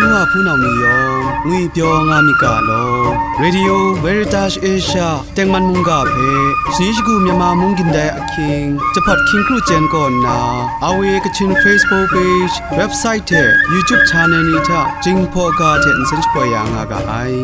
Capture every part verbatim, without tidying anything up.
Wa hpunau ni yawng ngwipyaw nga myit ga law. Radio Veritas Asia tengman mungga hpe shani shagu Myanmar mung gindai ahkying, jahpat hkying kru chyen kaw nna, R V A Kachin Facebook page, website hte YouTube channel ni hta Jinghpaw ga hte nsen shapoi ya nga ga ai.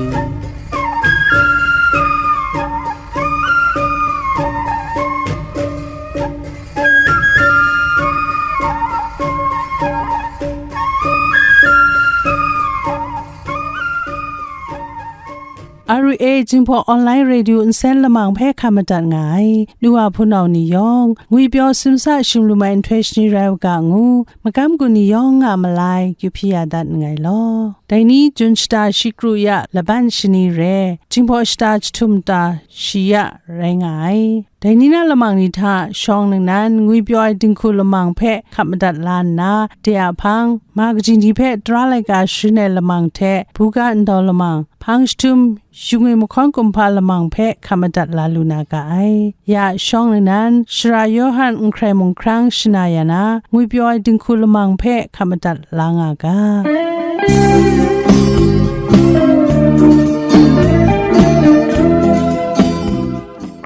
R V A Jinghpaw Online Radio nsen lamang hpe hkap madat nga ai. Nu wa hpunau ni yawng, ngwipyaw simsa shinglu mai nhtoi shani rai u ga ngu, magam gun ni yawng nga malai, kyu hpyi ya dat nngai law. Dai ni Jun shata shi kru ya laban shani re, Jinghpaw shata jahtum ta shi ya rai nga ai. Dai ni na lamang ni hta shawng ningnan ngwipyaw ai dinghku lamang hpe hkap madat la nna, de a hpang, ma kaji ni hpe tara laika sharin ai lamang hte buga ndau lamang, hpang jahtum, yu ngwi mahkawn kumhpa lamang hpe hkap madat la lu na ga ai. Ya shawng ningnan, Sara Yawhan n hkrai mung hkrang shana ya na, ngwipyaw ai dinghku lamang hpe hkap madat la nga ga.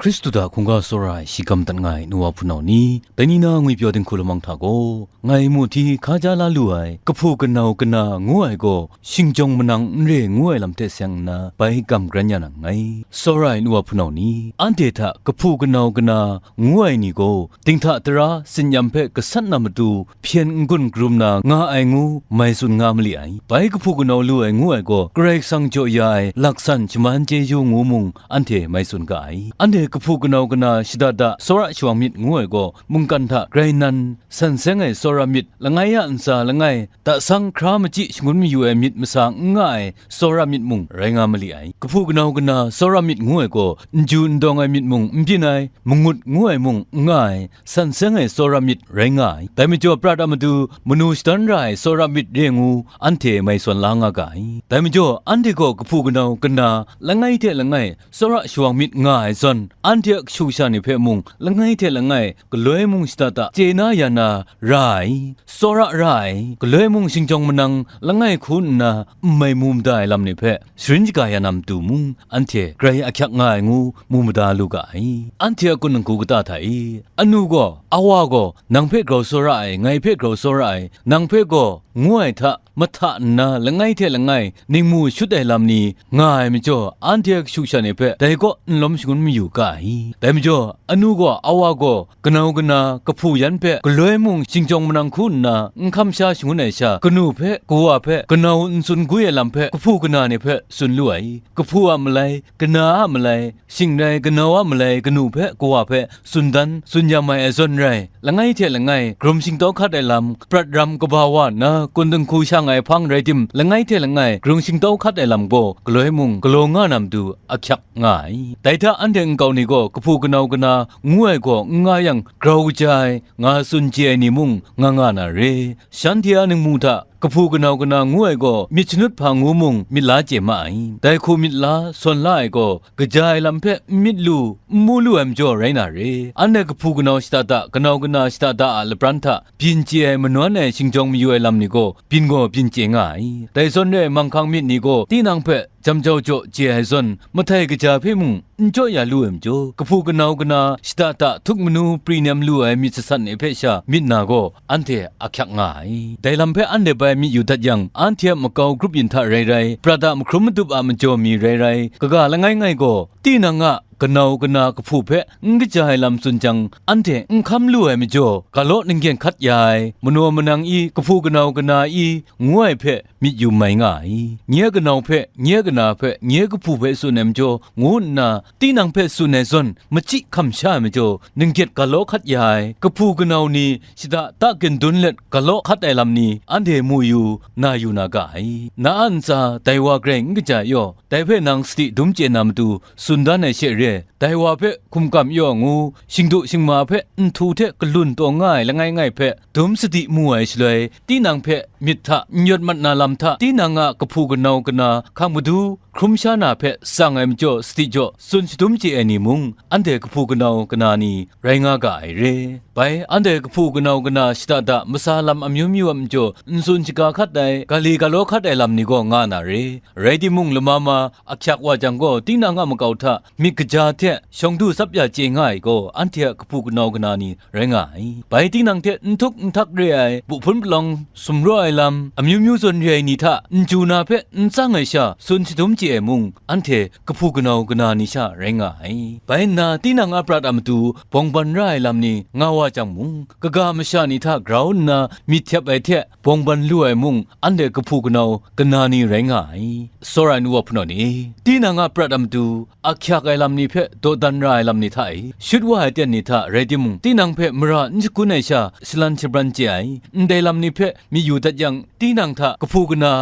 Hkristu hta hkungga tsawra ai shi gam dat nga ai nu wa hpunau ni, dai ni na ngwipyaw dinghku lamang hta gaw, ngai mu hti hkaja la lu ai, kahpu kanau kana ngu ai gaw, shingjawng manang n re ngu ai lam hte seng nna, bai gam kran ya na nngai. Tsawra ai nu wa hpunau ni, anhte hta kahpu kanau kana ngu ai ni gaw, dinghta tara tsin-yam hpe gasat na matu, hpyen n-gun karum na nga ai ngu mai tsun nga mali ai. Bai kahpu kanau lu ai ngu ai gaw, Karai Kasang jaw ya ai laksan shaman chyeju ngu mung anhte mai tsun ga ai. Anhte kahpu kanau kana shada da tsawra shawang myit ngu ai gaw, mungkan hta grai nan san seng ai tsawra myit, langai a ntsa langai, dasang hkra machyi shangun mayu ai myit masa n nga ai tsawra myit mung rai nga mali ai. Kahpu kanau kana tsawra myit ngu ai gaw, n ju n dawng ai myit mung n byin ai, mangut ngu ai mung n nga ai, san seng ai tsawra myit rai nga ai. Dai majaw, prat a matu manu shadawn ra ai tsawra myit re ngu, anhte mai sawn la nga ga ai. Dai majaw, anhte gaw kahpu kanau kana langai hte langai, tsawra shawang myit nga ai zawn, anhte a kashu kasha ni hpe mung langai hte langai, galoi mung shada da chye na ya na ra ai, tsawra ra ai, galoi mung shingjawng manang langai hku nna n mai mu mada ai lam ni hpe, sharin shaga ya na matu mung, anhte grai ahkyak nga ai ngu mu mada lu ga ai. Anhte a kun n-gu kata hta e, anu gaw, awa gaw, nang hpe grau tsawra ai, ngai hpe grau tsawra ai, nang hpe gaw, ngu ai hta, mahta nna langai hte langai ningmu shut ai lam ni nga ai majaw, anhte a kashu kasha ni hpe dai kaw n lawm shangun mayu ga ai. Dai majaw, anu gaw, awa gaw, kanau kana, kahpu yan hpe, galoi mung shingjawng manang hku nna n hkam sha shangun ai sha, kanu hpe, kawa hpe, kanau n tsun gwi ai lam hpe, kahpu kana ni hpe tsun lu ai. Kahpu a malai, kana a malai, shing rai, kanau a malai, kanu hpe, kawa hpe, tsun dan, tsun yam ai, ai zawn rai, langai hte langai, karum shingtau hkat ai lam, prat ram kaba wa nna, kun dinghku shang ai hpang rai tim, langai hte langai, karum shingtau hkat ai lam gaw, galoi mung, galaw nga na matu, ahkyak nga ai. Dai hta anhte nkau ni gaw, kahpu kanau kana, ngu ai gaw, n nga yang, grau kaja ai, nga tsun chye ai ni mung, nga nga na re. Shanhte a ningmu hta, kahpu kanau kana ngu ai gaw, myit shanut hpa ngu mung myit la chye ma ai. Dai hku myit la, sawn la ai gaw, kaja ai lam hpe n myit lu, n mu lu ai majaw rai na re. Anhte kahpu kanau shada da, kanau kana shada da a lapran hta, byin chye ai manawn ai shingjawng mayu ai lam ni gaw, byin gaw byin chye nga ai. Dai zawn re ai manghkang myit ni gaw, tinang hpe jam jau jaw chye ai zawn, mahtai kaja hpe mung n jaw ya lu ai majaw, kahpu kanau kana shada da htuk manu pri nem lu ai myit sasat ni hpe sha myit na gaw, anhte ahkyak nga ai. Dai lam hpe anhte bai myit yu dat yang, anhte a makau grup yin hta rai rai, prat a mahkrum madup a majaw mi rai rai, kaga langai ngai gaw, tinang a kanau kana kahpu hpe n kaja ai lam tsun jang, anhte n hkam lu ai majaw, ga law ningen hkat ya ai, manaw manang i, kahpu kanau kana i, ngu ai hpe myit yu mai nga ai. Nye kanau hpe, nye kana hpe, nye kahpu hpe tsun ai majaw, ngu nna, tinang hpe tsun ai zawn, machyi hkam sha ai majaw, ninggyet ga law hkat ya ai, kahpu kanau ni, shada da gendun let ga law hkat ai lam ni, anhte mu yu, na yu na ga ai. Na a ntsa, dai wa grai n kaja yaw, dai hpe nang sadi dum chye na matu, tsun dan ai she re, dai wa hpe hkum kam yaw ngu, shingdu shingma hpe nhtu hte galun taw nga ai langai ngai hpe, dum sadi mu ai shaloi, tinang hpe myit hta n yawt mat na lam hta, tinang a kahpu kanau kana hkang madu hkrum sha na hpe tsang ai majaw sadi jaw tsun shadum chye ai ni mung, anhte kahpu kanau kana ni rai nga ga ai re. Bai, anhte kahpu kanau kana shada da masa lam amyu myu a majaw n tsun shaga hkat ai, gali galaw hkat ai lam ni gaw nga na re. Rai timung, lama ma ahkyak wa jang gaw, tinang a makau hta myit kaja hte shawng du tsap ya chye nga ai gaw, anhte a kahpu kanau kana ni rai nga ai. Bai tinang hte n htuk n htak re ai, buhpun palawng sumraw ai lam, amyu myu zawn re ai ni hta n chyu na hpe n tsang ai sha tsun shadum chye ai mung, anhte kahpu kanau kana ni sha rai nga ai. Bai nna, tinang a prat a matu bawng ban ra ai lam ni nga wa jang mung, kaga masha ni hta grau nna myit htep ai hte bawng ban lu ai mung, anhte kahpu kanau kana ni rai nga ai. Tsawra ai nu wa hpunau ni, tinang a prat a matu ahkyak ai lam ni hpe dawdan ra ai lam ni hta e, shut wa ai aten ni hta rai timung, tinang hpe mara n shagun ai sha shalan shabran chye ai, ndai lam ni hpe myu dat yang, tinang hta kahpu kana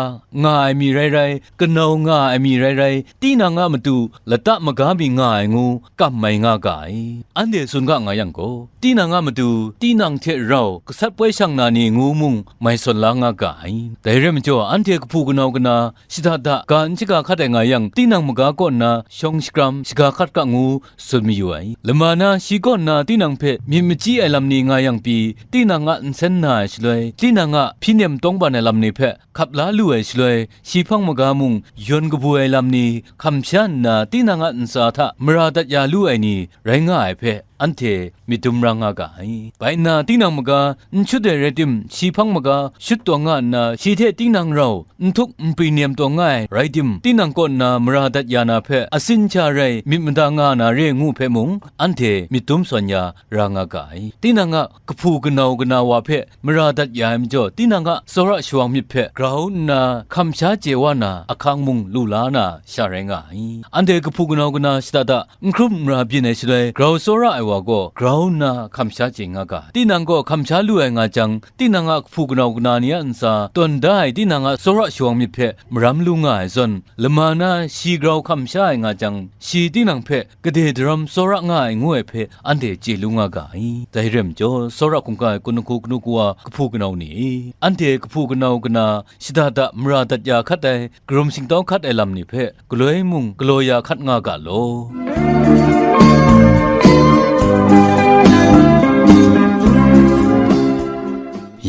nga ai mi rai rai, kanau nga ai mi rai rai, tinang a matu lata maga mi nga ai ngu kam mai nga ga ai. Anhte tsun ga nga yang gaw, tinang a matu, tinang hte rau gasat poi shang na ni ngu mung mai sawn la nga ga ai. Dai rai majaw, anhte kahpu kanau kana shada da ga n shaga hkat ai nga yang, tinang maga kaw nna shawng shakram shaga hkat ga ngu tsun mayu ai. Lama na shi kaw nna tinang hpe myit machyi ai lam ni nga yang pyi, tinang a nsen na ai shaloi, tinang a hpyi nem tawng ban ai lam ni hpe hkap la lu ai shaloi, shi hpang maga mung yawn kabu ai lam ni hkam sha nna, tinang a ntsa hta mara dat ya lu ai ni rai nga ai hpe, anhte myit dum ra nga ga ai. Bai nna, tinang maga n shut ai rai tim, shi hpang maga shut taw nga nna, shi hte tinang rau n htuk n pri nem taw nga ai rai tim, tinang kaw nna mara dat ya na hpe atsin sha rai myit mada nga na re ngu hpe mung, anhte myit dum sawn ya ra nga ga ai. Tinang a kahpu kanau kana wa hpe mara dat ya ai majaw, tinang a tsawra shawang myit hpe grau nna hkam sha chye wa na ahkang mung lu la na sha rai nga ai. Anhte kahpu kanau kana shada da n hkrum n ra byin ai shaloi, grau tsawra ai wa gaw grau nna hkam sha chye nga ga. Tinang gaw hkam sha lu ai nga jang, tinang a kahpu kanau kana ni a ntsa tawn da ai tinang a tsawra shawang myit hpe maram lu nga ai zawn, lama na shi grau hkam sha ai nga jang, shi tinang hpe gade daram tsawra nga ai ngu ai hpe anhte chye lu nga ga ai. Dai rai majaw, tsawra hkungga ai kun ahku kanu kawa kahpu kanau ni e, anhte kahpu kanau kana shada da mara dat ya hkat ai, karum shingtau hkat ai lam ni hpe galoi mung galaw ya hkat nga ga law.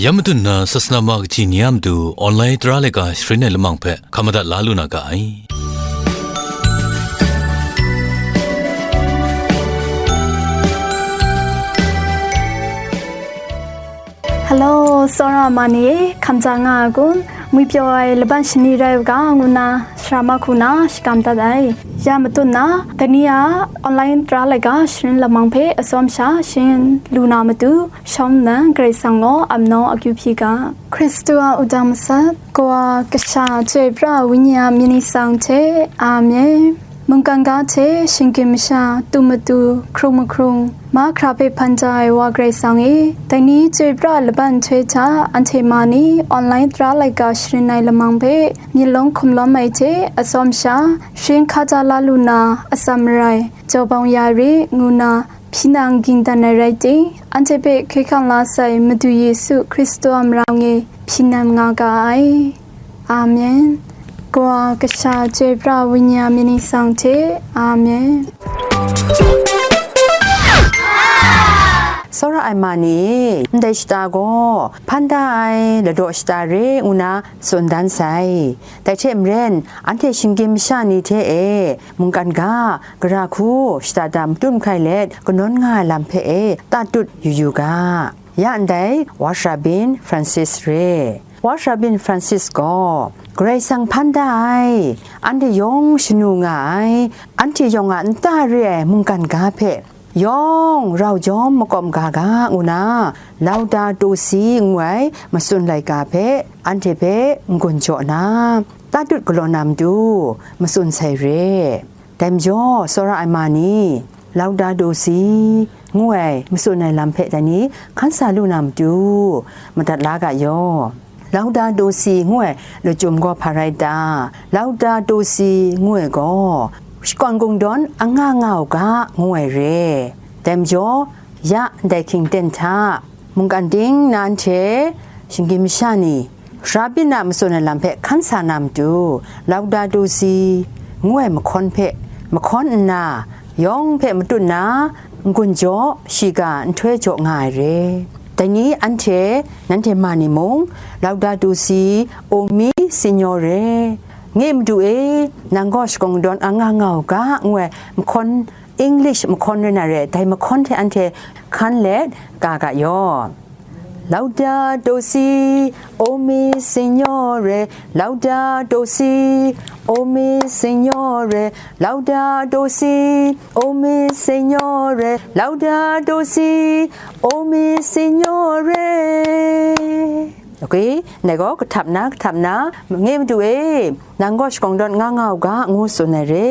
Ya matut na sasana ma kahti ni a matu online tara laika sharin ai lamang hpe hkam madat la lu na ga ai. Hello, tsawra ma ni e, hkam ja nga ai kun? Ngwi pyaw ai laban shani rai u ga, ngu nna sara mahku na shakam dat ai. Ya matut na, dai ni a online tara laika sharin lamang hpe atsawm sha sharin lu na matu, shawng nnan Karai Kasang gaw amnawng akyu hpyi ga. Hkristu a wudang masat, Kawa, Kasha, Chyoi Pra Wenyi a myit ni tsang hte. Amen. Mungkan ga hte shinggyim masha, tu matu, hkrung mahkrung, mahkra hpe hpan ja ai Wa Karai Kasang e, dai ni chyoi pra laban nhtoi hta anhte ma ni online tara laika sharin ai lamang hpe myit lawm hkum lawm ai hte atsawm sha, sharin hkaja la lu na atsam marai, jaw bawng ya re, ngu na hpyi nang ging dan ai rai ting, anhte hpe hkye hkrang la sai Madu Yesu Hkristu a marang e hpyi nem nga ga ai. Amen. Kawa, Kasha, Chyoi Pra Wenyi a myit ni tsang hte. Amen. Tsawra ai ma ni, ndai shata gaw hpan da ai ladaw shata re ngu na tsun dan sai. Dai hte maren, anhte shinggyim masha ni hte e mungkan ga, gara hku, shada da matut mahkai let kanawn nga ai lam hpe e tatut yu yu ga. Ya ndai, Wa Shabin Francis re. Wa Shabin Francis gaw, Karai Kasang hpan da ai, anhte yawng shanu nga ai, anhte yawng a nta re ai mungkan ga hpe, yawng rau jawm makawp ga ga ngu na, Laudato Si ngu ai matsun laika hpe, anhte hpe n-gun jaw na, tatut galaw na matu, matsun sai re. Dai majaw, tsawra ai ma ni, Laudato Si ngu ai matsun ai lam hpe dai ni hkan sa lu na matu, madat la ga yaw. Laudato Si ngu ai lachyum gaw hpa rai ta? Laudato Si ngu ai gaw, shakawn kungdawn anga nga u ga, ngu ai re. Dai majaw, ya ndai hkying ten hta, mungkan ting na hte shinggyim masha ni, Shabin a matsun ai lam hpe hkan sa na matu, Laudato Si ngu ai mahkawn hpe, mahkawn nna, yawng hpe matut na, n-gun jaw, shiga nhtoi jaw nga ai re. Dai ni anhte, nanhte ma ni mung, Laudato Si, O Mi Signore, nye Madu e, nang gaw shakawn kungdawn nga nga u ga, ngu ai mahkawn, English mahkawn rai na re, dai mahkawn hte anhte hkan let ga ga yaw. Laudato Si, O Mi Signore, Laudato Si, O Mi Signore, Laudato Si, O Mi Signore, Laudato Si, O Mi Signore. Okay, ndai gaw kahtap na, kahtap na, nye Madu e, nang gaw shakawn kungdawn nga nga u ga, ngu tsun ai re.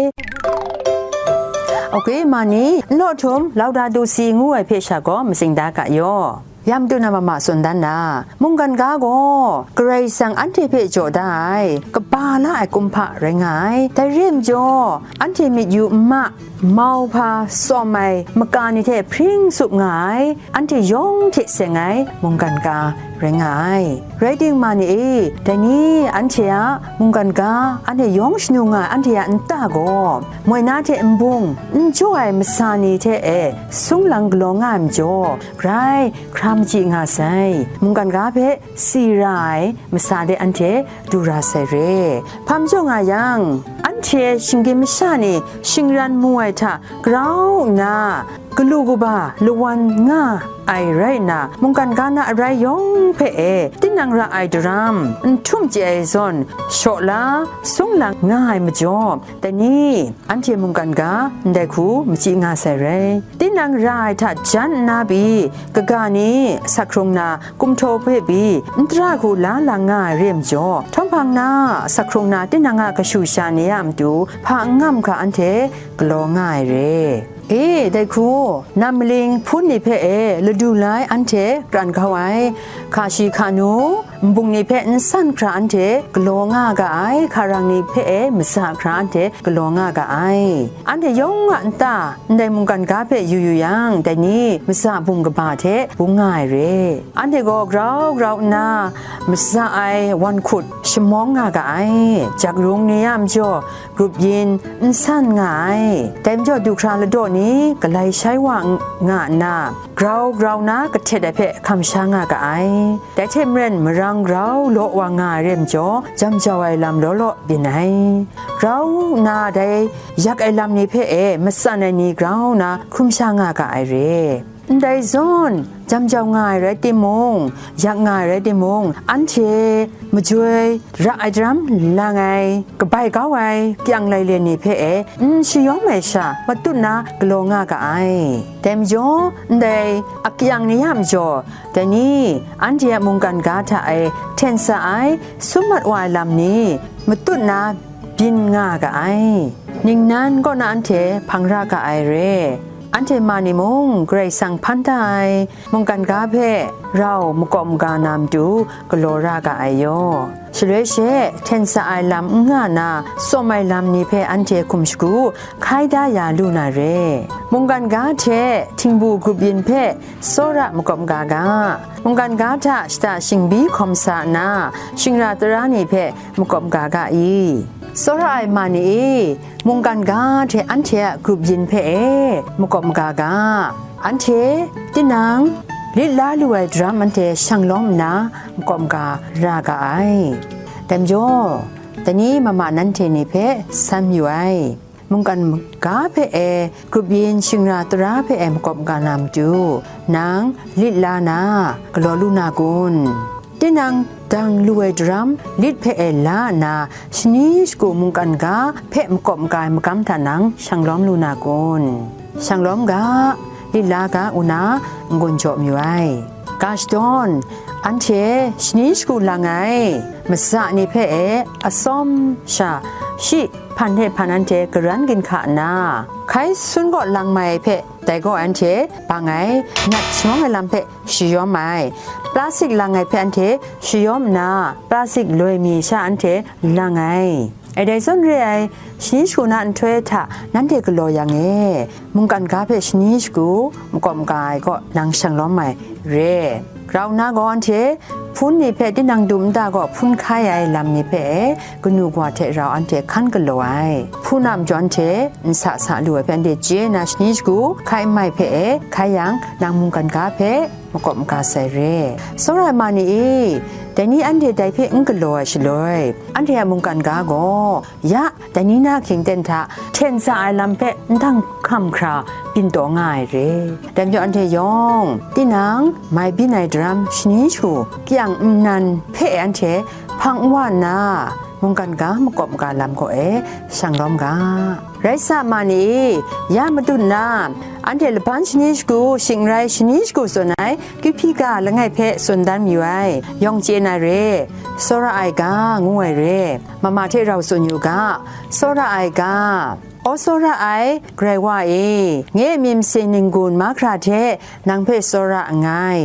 Okay, ma ni, nlaw htum, Laudato Si ngu ai hpe sha gaw matsing da ga yaw. Ya Madu na mama tsun dan na, mungkan ga gaw, Karai Kasang anhte hpe jaw da ai, kaba la ai kumhpa rai nga ai. Dai re ai majaw, anhte myit yu n ma, mauhpa tsawm ai maka ni hte hpring tsup nga ai, anhte yawng hte seng ai mungkan ga rai nga ai. Rai timung, ma ni e, dai ni anhte a mungkan ga anhte yawng shanu nga ai, anhte a nta gaw moi na hte nbung n jaw ai masa ni hte e sung lang galaw nga ai majaw, grai hkra machyi nga sai. Mungkan ga hpe si ra ai masa de anhte du ra sai re. Hpa majaw nga yang, anhte shinggyim masha ni shingran mu ai hta grau nna, galu kaba lawan nga ai rai nna, mungkan ga na arai yawng hpe e tinang ra ai daram, n htum chye ai zawn, shaw la, sung lang nga ai majaw, dai ni, anhte mungkan ga ndai hku machyi nga sai rai. Tinang ra ai hta jan nna pyi, kaga ni asak hkrung na, kumhtaw hpe pyi, n tara hku la lang nga ai re ai majaw, htawm hpang na, asak hkrung na tinang a kashu sha ni a matu hpa n ngam hkra anhte galaw nga ai re. E, dai hku, nam maling hpun ni hpe e ladu la ai anhte kran kau ai, hka shi hka nu, nbung ni hpe n san hkra anhte galaw nga ga ai, hka rang ni hpe e masa hkra anhte galaw nga ga ai. Anhte yawng a nta ndai mungkan ga hpe yu yu yang, dai ni masa bum kaba hte bung nga ai re. Anhte gaw grau grau nna, masa ai wan hkut shamawng nga ga ai, jakrung ni a majaw, grup yin n san nga ai. Dai majaw, du hkra ladaw ni galai shai wa ng-, nga nna, grau grau na kahtet ai hpe hkam sha nga ga ai. Dai hte maren, marang grau law wa nga ai re ai majaw, jam jau ai lam law law byin ai. Grau nna dai yak ai lam ni hpe e matsan ai ni grau nna hkrum sha nga ga ai re. Ndai zawn, jam jau nga ai rai timung, yak nga ai rai timung, anhte majoi ra ai daram lang ai, kabai kau ai, kyang laile ni hpe e n shayawm ai sha, matut na galaw nga ga ai. Dai majaw, ndai akyang ni a majaw, dai ni, anhte a mungkan ga hta e hten sa ai, sum mat wa ai lam ni, matut na byin nga ga ai. Ningnan kaw na anhte hpang ra ga ai re. Anhte ma ni mung Karai Kasang hpan da ai mungkan ga hpe rau makawp maga na matu galaw ra ga ai yaw. Shaloi she, hten sa ai lam n nga na, tsawm ai lam ni hpe anhte hkum shagu hkai da ya lu na re. Mungkan ga hte htingbu grup yin hpe tsawra makawp maga ga. Mungkan ga hta shata shingbi hkawm sa nna, shingra tara ni hpe makawp maga ga i? Tsawra ai ma ni e, mungkan ga hte anhte a grup yin hpe e makawp maga ga. Anhte tinang lit la lu ai daram anhte shang lawm nna makawp maga ra ga ai. Dai majaw, dai ni mama nanhte ni hpe san mayu ai. Mungkan ga hpe e, grup yin shingra tara hpe e makawp maga na matu, nang lit la na, galaw lu na kun? Tinang dang lu ai daram lit hpe e la nna, shani shagu mungkan ga hpe makawp maga ai magam hta nang shang lawm lu na kun? Shang lawm ga, lit la ga, ngu na n-gun jaw mayu ai. Ga shadawn, anhte shani shagu lang ai masa ni hpe e atsawm sha, shi hpan hte hpan anhte karan ginhka nna, hkai sun kaw lang mai ai hpe, dai gaw anhte bang ai, nat shamawng ai lam hpe shayawm ai, plastik lang ai hpe anhte shayawm nna, plastik loi mi sha anhte lang ai. Ai dai zawn re ai, shani shagu na nhtoi hta nanhte galaw yang e, mungkan ga hpe shani shagu makawp maga ai kaw nang shang lawm ai re. Grau nna gaw anhte Hpun ni hpe tinang dum nta gaw hpun hkai ai lam ni hpe e, kanu kawa hte rau anhte hkan galaw ai. Hpun a majaw anhte nsa sa lu ai hpe anhte chye na, shani shagu hkai n mai hpe e, hkai yang, nang mungkan ga hpe makawp maga sai re. Tsawra ai ma ni e, dai ni anhte dai hpe n galaw ai shaloi, anhte a mungkan ga gaw, ya, dai ni na hkying ten hta hten sa ai lam hpe ndang hkam hkra byin taw nga ai re. Dai majaw anhte yawng, tinang mai byin ai daram shani shagu kyang nnan hpe anhte hpang n wa nna, mungkan ga makawp maga lam gaw e shang lawm ga. Rai sa, ma ni e, ya matut nna, anhte laban shani shagu, shing rai shani shagu tsun ai, kyu hpyi ga langai hpe tsun dan mayu ai, yawng chye na re, tsawra ai ga, ngu ai re, mama hte rau tsun yu ga, tsawra ai ga. Aw tsawra ai, Karai Wa e, nye a myit masin n-gun mahkra hte nang hpe tsawra nngai.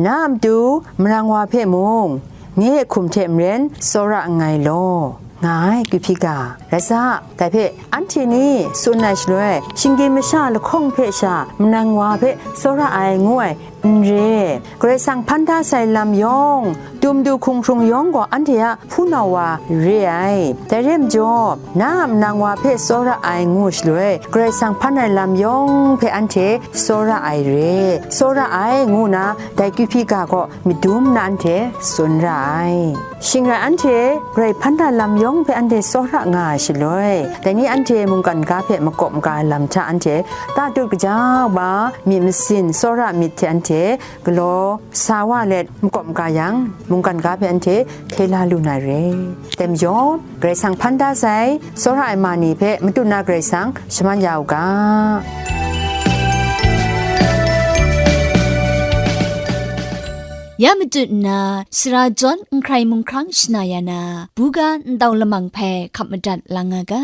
Na a matu marang wa hpe mung, nye a hkum hte maren tsawra nngai law, nga ai, kyu hpyi ga. Rai sa, dai hpe anhte ni tsun ai shaloi, shinggyim masha lahkawng hpe sha marang wa hpe tsawra ai ngu ai, n re. Karai Kasang hpan da sai lam yawng, dum du hkrung hkrung yawng gaw anhte a hpunau wa re ai. Dai re ai majaw, na a marang wa hpe tsawra ai ngu shaloi, Karai Kasang hpan ai lam yawng hpe anhte tsawra ai re, tsawra ai ngu na, dai kyu hpyi ga gaw myit dum nna anhte tsun ra ai. Shing rai anhte Karai hpan da lam yawng hpe anhte tsawra nga ai shaloi, dai ni anhte mungkan ga hpe makawp maga ai lam hta anhte tatut kaja wa, myit masin tsawra myit hte anhte galaw sa wa let makawp maga yang, mungkan ga hpe anhte hkye la lu na re. Dai majaw, Karai Kasang hpan da sai, tsawra ai ma ni hpe matut na Karai Kasang shaman ya u ga. Ya matut nna, sara jawn n hkrai mung hkrang shana ya na, buga ntau lamang hpe hkap madat lang nga ga.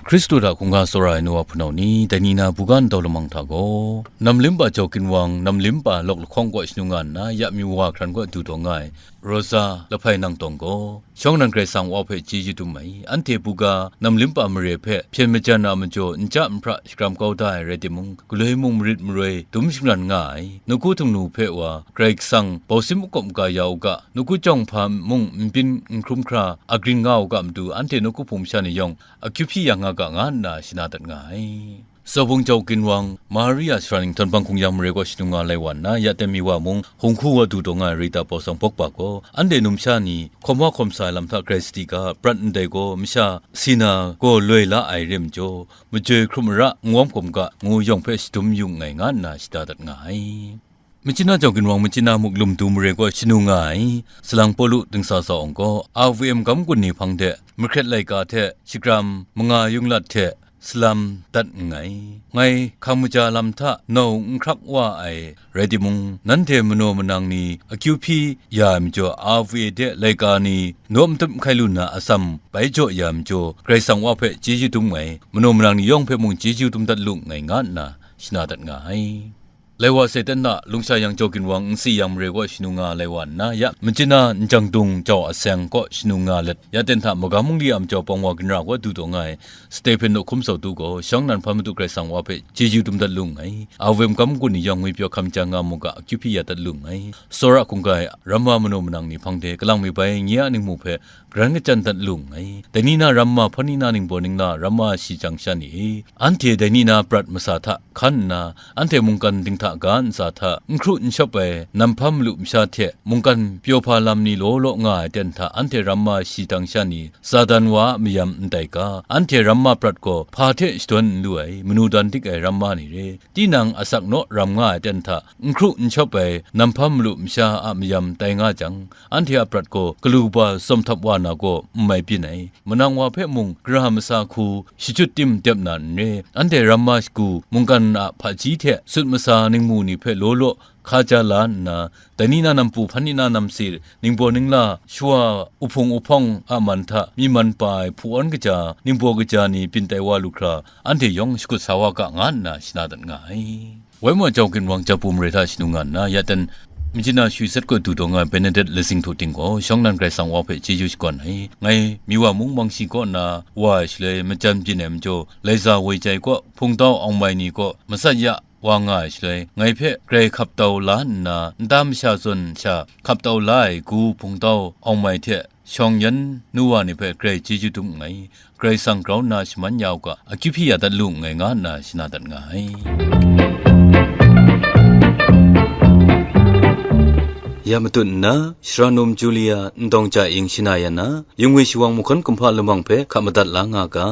Hkristu hta hkungga tsawra ai nu wa hpunau ni, dai ni na buga ntau lamang hta gaw, Namlimpa Jau Ginwang, Namlimpa Lawk Lahkawng kaw shanu nga nna, ya mi wa hkran kaw du taw nga ai, Rosa Lahpai Nangtawng gaw, shawng nnan Karai Kasang wa hpe chyeju dum ai, anhte buga Namlimpa mare hpe hpyen majan a majaw n ja n hpra shakram kau da ai rai timung, galoi mung marit maroi dum shingran nga ai, nawku htingnu hpe wa Karai Kasang bausim makawp maga ya u ga, nawku jawng hpa mung n byin n hkrum hkra agrin nga u ga matu, anhte nawku hpung masha ni yawng akyu hpyi ya nga ga, nga nna shana dat nga ai. Sawbung Jau Ginwang, Maria Sara Ningtan Bang Hkung Yang mare kaw shanu nga lai wa nna, ya ten mi wa mung, hung hku wa du taw nga ai Rita Pausang Pawkpa gaw, anhte numsha ni hkawm wa hkawm sa ai lam hta grai sadi ga, prat ndai gaw, masha si na gaw loi la ai re majaw, majoi hkrum ara, n-gawm hkawm ga, ngu yawng hpe shadum yu nngai, nga nna shada dat nga ai. Machyin na Jau Ginwang, Machyin na Muklum Du mare kaw shanu nga ai, Salang Pawlu dingsa sa awng gaw, R V M gam gun ni hpang de, mahkret laika hte, shakram manga yung lat hte, salam dat nngai. Ngai hkang maja lam hta nau n hkrak wa ai, rai timung, nanhte manaw manang ni akyu hpyi ya ai majaw, R V A de laika ni naw matup hkai lu nna atsam bai jaw ya ai majaw, Karai Kasang wa hpe chyeju dum nngai, manaw manang ni yawng hpe mung chyeju dum dat lu nngai, nga nna shana dat nga ai. Lai wa sai ten na, Lungsha Yang Jau Ginwang, Nsi Yang mare kaw shanu nga lai wa nna, ya, Machyin na Njang Dung Jau Aseng kaw shanu nga let, ya ten hta, magam mungli a majaw pawng wa ginra kaw du taw nga ai, Stephen Nawhkum Sawtu gaw, shawng nnan hpa madu Karai Kasang wa hpe chyeju dum dat lu nngai. R V M gam gun ni yawng ngwi pyaw hkam jang nga mu ga, akyu hpyi ya dat lu nngai. Tsawra hkungga e, ramma manaw manang ni hpang de, kalang mi bai nye a ningmu hpe, garan kachyan dat lu nngai. Dai ni na ramma, hpan ni na ningbaw ningla, ramma shi jang sha ni e, anhte dai ni na prat masa hta hkan nna, anhte mungkan dinghta ga ntsa hta n hkru n shawp ai, nam hpa malu masha hte mungkan pyaw hpa lam ni law law nga ai ten hta, anhte ramma shi jang sha ni, Satan wa a mayam n tai ga, anhte ramma prat gaw hpa hte shadawn n lu ai, manu dan dik ai ramma ni re, tinang asak naw ram nga ai ten hta, n hkru n shawp ai, nam hpa malu masha a mayam tai nga jang, anhte a prat gaw galu kaba tsawm htap wa na gaw n mai byin ai. Manang wa hpe mung, gara masa hku shachyut tim dep na n re, anhte ramma shagu mungkan a hpaji hte sut masa ningmu ni hpe law law hka ja la nna, dai ni na nampu, hpan ni na namsi, ningbaw ningla, shawa, uhpung uhpawng a man hta myi man pa ai hpu awn kaja, ningbaw kaja ni byin tai wa lu hkra, anhte yawng shakut sa wa ga, nga nna shana dat nga ai. Wai ma Jau Ginwang Japu mare hta shanu nga nna, ya ten Machyin a Shwi Sat kaw du dawng ai Benedict Lasing Htu Ting gaw, shawng nnan Karai Kasang wa hpe chyeju shakawn ai. Ngai Miwa mung Mawngshi kaw na wa ai shaloi, majan byin ai majaw, Laiza Woi Jai kaw, hpungtau awng mai ni kaw, matsat ya wa nga ai shaloi, ngai hpe grai hkap tau la nna, nta masha zawn sha hkap tau la ai gu hpungtau awng mai hte shawng yan nu wa ni hpe grai chyeju dum nngai. Karai Kasang grau nna shaman ya u ga, akyu hpyi ya dat lu nngai, nga nna shana dat nga ai. Ya matut nna, Shara Num Julia Ndawng Ja Ing shana yan na, yungwi shawang mahkawn kumhpa lamang hpe hkap madat la nga ga.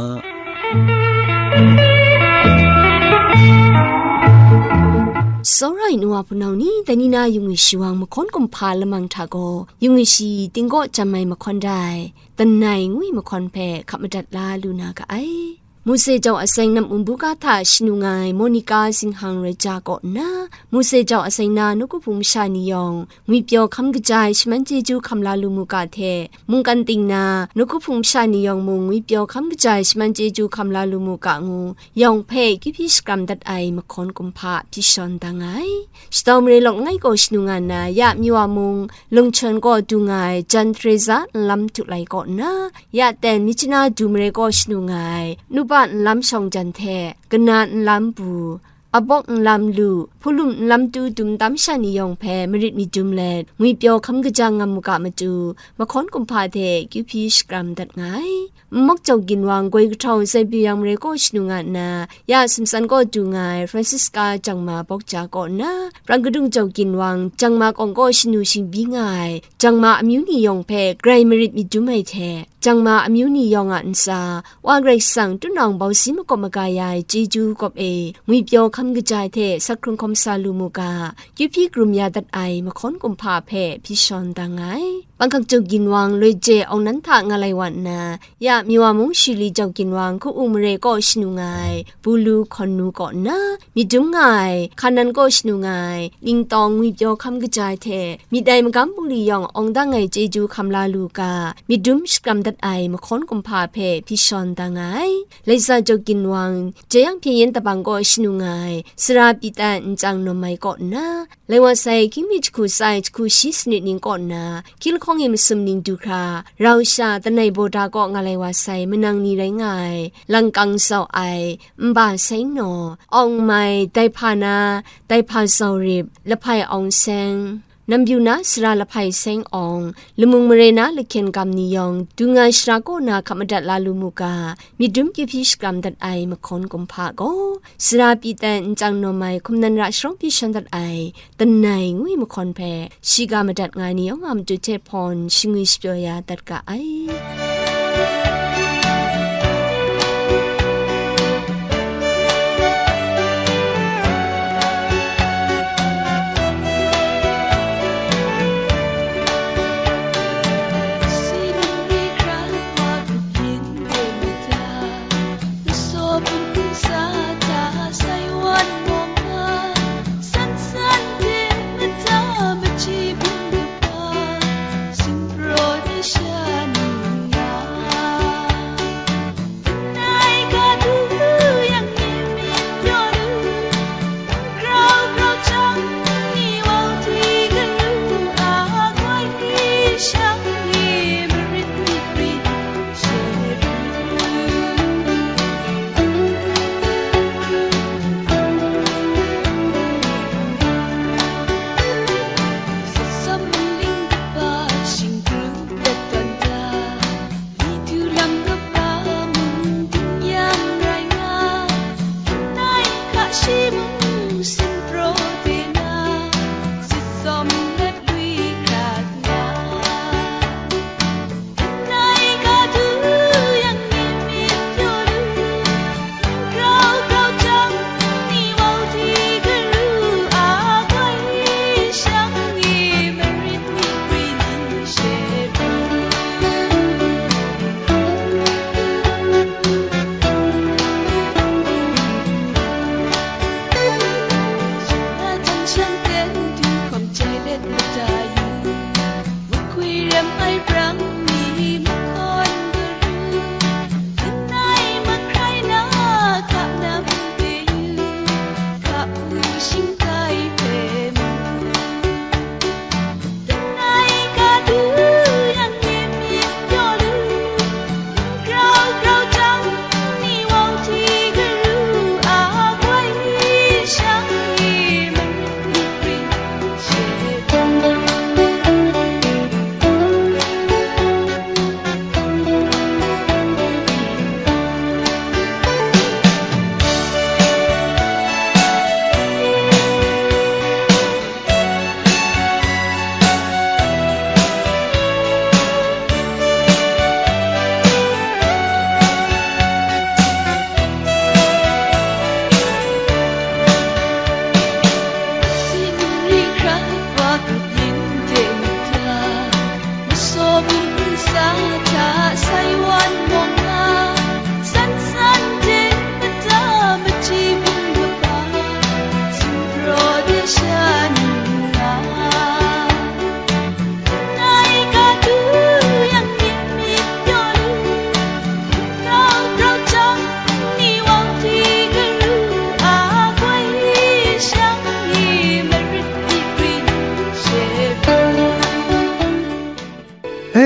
Tsawra ai nu wa hpunau ni, dai ni na yungwi shawang mahkawn kumhpa lamang hta gaw, yungwi shi tinggaw jam ai mahkawn dai, Tanai ngwi mahkawn hpe hkap madat la lu na ga ai. Mose jau aseng Nam Wun Buga hta shanu nga ai Monica Zinghang Raja kaw nna, Mose jau aseng na nawku hpung masha ni yawng ngwipyaw hkam kaja ai shaman chyeju hkam la lu mu ga hte, mungkan ting na nawku hpung masha ni yawng mung ngwipyaw hkam kaja ai shaman chyeju hkam la lu mu ga ngu, yawng hpe kyu hpyi shakram dat ai mahkawn kumhpa hpyi shawn da nga ai. Shatau mare lawk langai kaw shanu nga nna, ya Miwa mung Lungchon kaw du nga ai Jan Theresa nlam htu lai kaw nna, ya ten Myitkyina du mare kaw shanu nga ai Nupa nlam shawng jan hte, Kana nlam bu, Abawk nlam lu, Hpulum nlam tu dum tam sha ni yawng hpe marit mi dum let, ngwipyaw hkam kaja ngam mu ga matu, mahkawn kumhpa hte kyu hpyi shakram dat nga ai. Nmawk Jau Ginwang, Goi Kahtawng, Zaibyuyang mare kaw shanu nga nna, ya Simsan kaw du nga ai Francisca Jangma Bawkja kaw nna, Prang Kadung Jau Ginwang, Jangma kawng kaw shanu shingbyi nga ai Jangma amyu ni yawng hpe grai marit mi dum ai hte, Jangma amyu ni yawng a ntsa, Wa Karai Kasang tunawng bau si makawp maga ya ai chyeju kawp e, ngwipyaw hkam kaja ai hte sak hkrung hkawm sa lu mu ga, kyu hpyi krum ya dat ai mahkawn kumhpa hpe hpyi shawn da nga ai. Panghkak Jau Ginwang, Loi Je Awng Nan hta nga lai wa nna, ya Miwa mung Shili Jau Ginwang, Hku-u mare kaw shanu nga ai Bulu hkawn nu kaw nna, myit dum nga ai Hkanan kaw shanu nga ai Ningtawng, ngwipyaw hkam kaja ai hte, myit ai magam bungli yawng awng dang ai chyeju hkam la lu ga, myit dum shakram dat ai mahkawn kumhpa hpe hpyi shawn da nga ai. Laisa Jau Ginwang, Jeyang Hpyen Yen Dabang kaw shanu nga ai Sara Pyi Tan Nchyang Nawm Mai kaw nna, Lai wa sai, Hkyingmi jahku tsa ai jahku shi sanit ning kaw nna, hkying lahkawng e masum ning du hkra, rau sha Tanai Bawda kaw nga lai wa sai, manang ni rai nga ai, Langkang Zau Ai, Nba Seng Naw, Awng Mai, Daihpa na, Daihpa Zau Rip, Lahpai Awng Seng, Nambyu na Sara Lahpai Seng Awng, Lamung mare na Lahkyen Gam ni yawng, du nga ai sara kaw na hkap madat la lu mu ga, myit dum kyu hpyi shakram dat ai mahkawn kumhpa gaw, Sara Pyi Tan Nchyang Nawm Mai, hkum nan ra sharawng hpyi shawn dat ai, Tanai ngwi mahkawn hpe, shiga madat nga ai ni yawng a matu hte hpawn shingwi shapyaw ya dat ga ai.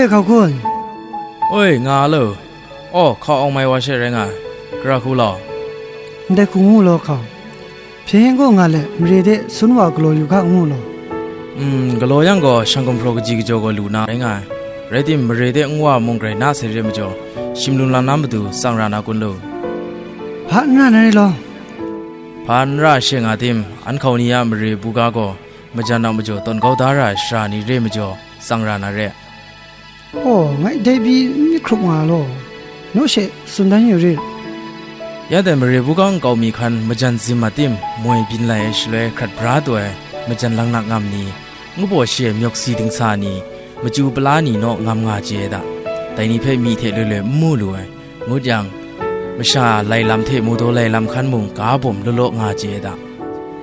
Hkau kun? Oi, nga a lo. Aw, hkau awng mai wa she rai nga ai. Gara hku law? Ndai hku ngu law hkau. Hpyen gaw nga let, mare de sun wa galaw yu ga ngu law? Mm, galaw yang gaw, shang gumhpraw kaji kajaw gaw lu na rai nga ai. Rai tim, mare de nwa mung grai na sai re majaw, shim lum lam na matu tsang ra na kun lu? Hpa n ra na re law? Hpa n ra she nga tim, an hkau ni a mare buga gaw, majan a majaw tawn kau da ra ai shara ni re majaw, tsang ra na re. Aw, ngai dai pyi n myit hkrup nga law, naw she tsun dan yu rit. Ya dai mare buga nkau mi hkan majan zim a tim, moi byin lai ai shaloi hkrat bra taw ai, majan laknak ngam ni, ngu baw shi ai myawk si dingsa ni, machyu pala ni naw ngam nga chye ai da. Dai ni hpe myi hte loi loi n mu lu ai. Ngut yang, masha lai lam hte mu daw lai lam hkan mung ga bawm law law nga chye ai da.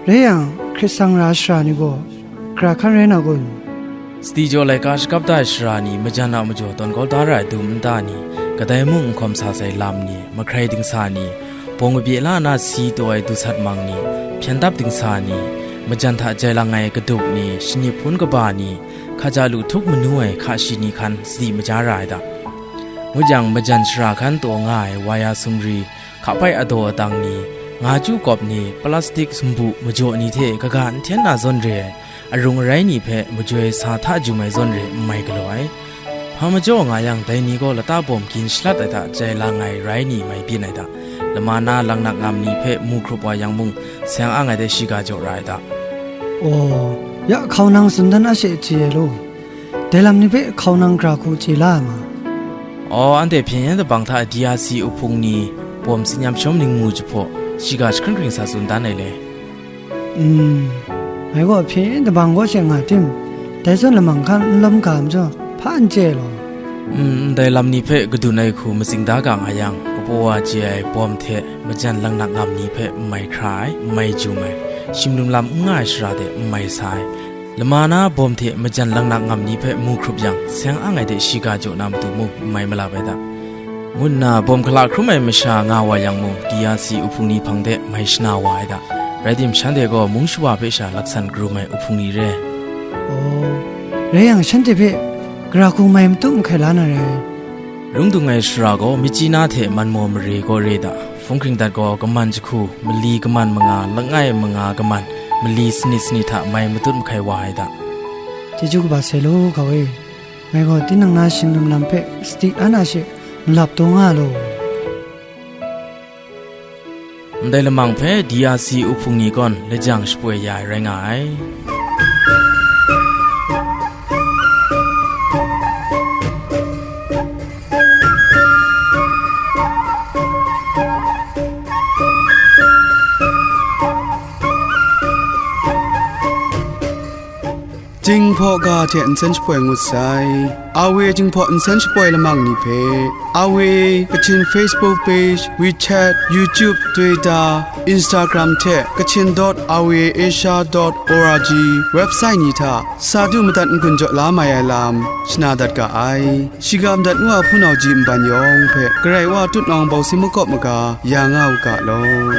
Rai yang, hkrit sang ra ai shara ni gaw, gara hkan rai na kun? Sadi jaw laika shakap da ai shara ni, majan a majaw tawn kau da ra ai dum nta ni, kadai mung n hkawm sa sai lam ni, mahkrai dingsa ni, bawng kabye la na si taw ai dusat mang ni, hpyen dap dingsa ni, majan hta jai lang ai kadup ni, shani hpun kaba ni, hkaja lu htup manu ai hka shi ni hkan sadi maja ra ai da. Ngut yang, majan shara hkan taw nga ai waya sumri, hkapai adaw adang ni, nga chyu kawp ni, plastik sumbu majaw ni hte kaga n hten na zawn re ai, arung arai ni hpe majoi sa hta jum ai zawn re n mai galaw ai. Hpa majaw nga yang, dai ni gaw lata bawm gin shalat ai hta jai lang ai rai ni mai byin ai da. Lama na laknak ngam ni hpe mu hkrup wa yang mung, seng ang ai de shiga jaw ra ai da. Aw, ya hkau nang tsun dan a she chye ai law? Dai lam ni hpe hkau nang gara hku chye la ai ma? Aw, anhte hpyen yen dabang hta D R C uhpung ni bawm tsin yam shawm ning mu jahpaw, shiga jahkring hkring sa tsun dan ai le? Mm, ngai gaw hpyen yen dabang kaw she nga tim, dai zawn lamang hkan n lawm ga majaw, hpa n chye ai law? Mm, ndai lam ni hpe kadun ai hku matsing da ga nga yang, kapaw wa chye ai bawm hte majan laknak ngam ni hpe n mai hkra ai, n mai jum ai, shim lum lam n nga ai shara de n mai sa ai, lama na bawm hte majan laknak ngam ni hpe mu hkrup yang, seng ang ai de shiga jaw na matu mung n mai malap ai da, ngu nna bawm hkala hkrum ai masha nga wa yang mung, D R C uhpung ni hpang de mai shana wa ai da. Rai tim, shanhte gaw mung shawa hpe sha laksan karum ai uhpung ni re. Aw, rai yang, shanhte hpe gara hku mai matu mahkai la na rai. Rung dung ai shara gaw Myitkyina hte Manmaw mare kaw re da. Hpung hkring dat gaw kaman jahku, mali kaman manga, langai manga kaman, mali sanit sanit hta mai matut mahkai wa ai da. Chyeju kaba sai law, hkau e. Ngai gaw tinang na shim lum lam hpe sadi an a she malap taw nga law. Ndai lamang hpe D R C uhpung ni gawn lajang shapoi ya ai rai nga ai. Jinghpaw ga hte nsen shapoi ngut sai. Awe Jinghpaw nsen shapoi lamang ni hpe, Awe Kachin Facebook page, WeChat, YouTube, Twitter, Instagram hte Kachin dot awe asia dot org website ni hta sa du madat n-gun jaw la mai ai lam shana dat ga ai. Shiga madat ngu a hpunau ji nban yawng hpe, Karai Wa tut nawng bawsi makawp maga ya nga u ga law.